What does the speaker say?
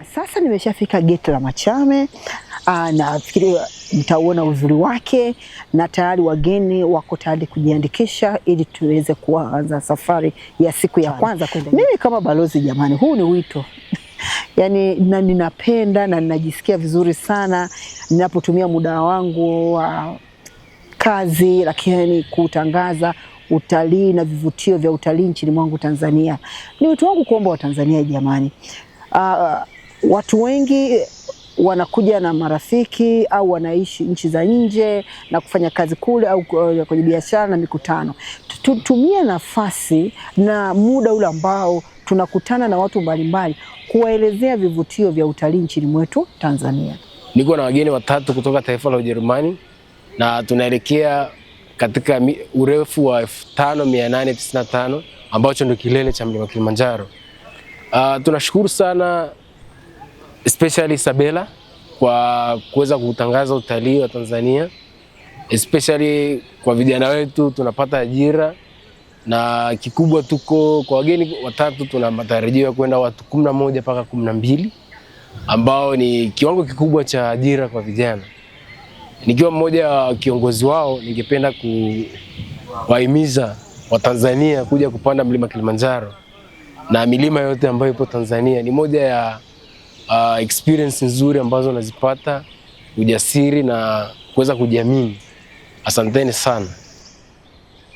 Sasa nimeshafika geti la Machame. Nafikiri mtauona uzuri wake na tayari wageni wako tayari kujiandikisha ili tuweze kuanza safari ya siku ya kwanza kwenda. Mimi kama balozi, jamani, huu ni wito yaani, na ninapenda na ninajisikia vizuri sana ninapotumia muda wangu wa kazi, lakini kutangaza utalii na vivutio vya utalii nchini mwangu Tanzania. Ni wito wangu kuomba Watanzania jamani, watu wengi wanakuja na marafiki au wanaishi nchi za nje na kufanya kazi kule au kwenye biashara na mikutano. Tutumie nafasi na muda ule ambao tunakutana na watu mbalimbali kuwaelezea vivutio vya utalii nchini mwetu Tanzania. Niko na wageni watatu kutoka taifa la Ujerumani na tunaelekea katika urefu wa 5895 ambacho ndio kilele cha mlima Kilimanjaro. Tunashukuru sana especially Isabela kwa kuweza kutangaza utalii wa Tanzania, especially kwa vijana wetu tunapata ajira, na kikubwa tuko kwa wageni watatu, tuna matarajio ya kwenda watu 11 mpaka 12 ambao ni kiwango kikubwa cha ajira kwa vijana. Nikiwa mmoja wa kiongozi wao, ningependa kuwahimiza Watanzania kuja kupanda mlima Kilimanjaro na milima yote ambayo ipo Tanzania. Ni moja ya experience nzuri ambazo nazipata, ujasiri na kuweza kujiamini. Asanteni sana.